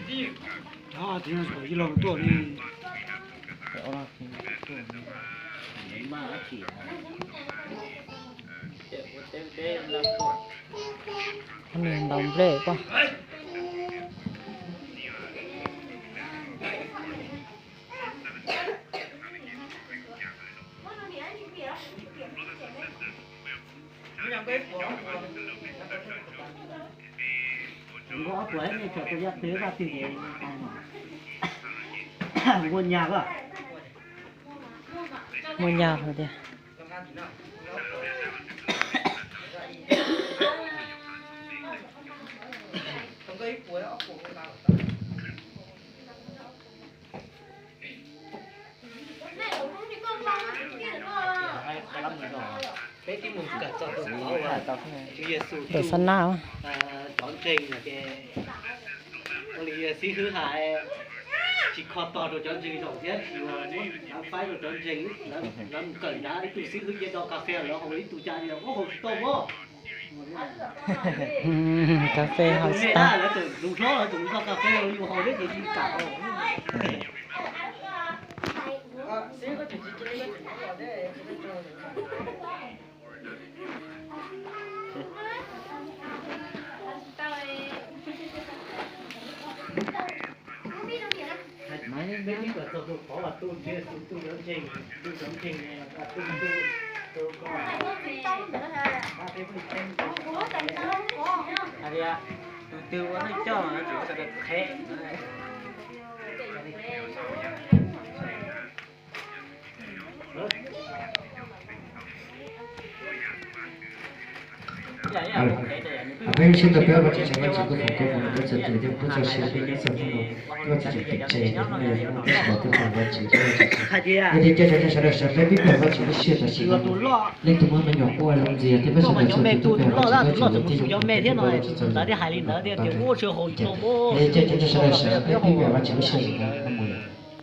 Ib los tuaj li. Nws ntaus nplej pob. Nkaus ob puas nej txawm tus yaj twg vaj twg ces muaj nyab lawm. Muaj nyab lawm tiag. Peb twb mus kawm txog tus qhov uas Tswv Yexus tu cov ntseeg no ces ua li xib hwb hais, tsis kho tog rau cov ntseeg zaum thiab tsis ua muab dav faib rau cov ntseeg, lawv mus kawm nrad ib tug xib hwb cia do kas fes lawv haus ib tug ca li ub haus tsis tau pob. Kas fes haus tsis tau. Lawv tseem zoo hlob lawv tseem noj kas fes los yus haus thiab ces tsis kam. Hais tias tus twg ua neej coj mas tseem sawv daws qhev. Peb lub siab ntuj peb Vajtswv tseem Vajtswv kub foom koob hmoov rau peb txhua tus thiab pub txoj sia peb nyob txog hnub no, Vajtswv tseem pem tsev no, peb tsis pom tuaj pom Vajtswv thiab Vajtswv txhua. Yog li caw tsoom saib sawv daws sawv peb pib pom Vajtswv lub siab tam sim no, leej twg muaj me nyuam quaj zoo ntxiag thiab peb sawv daws txhua tus twb pom Vajtswv, peb tseem ua tib zoo pom Vajtswv txhua tus. Yog li caw tsoom saib sawv daws sawv peb pib pom Vajtswv lub siab tam sim no.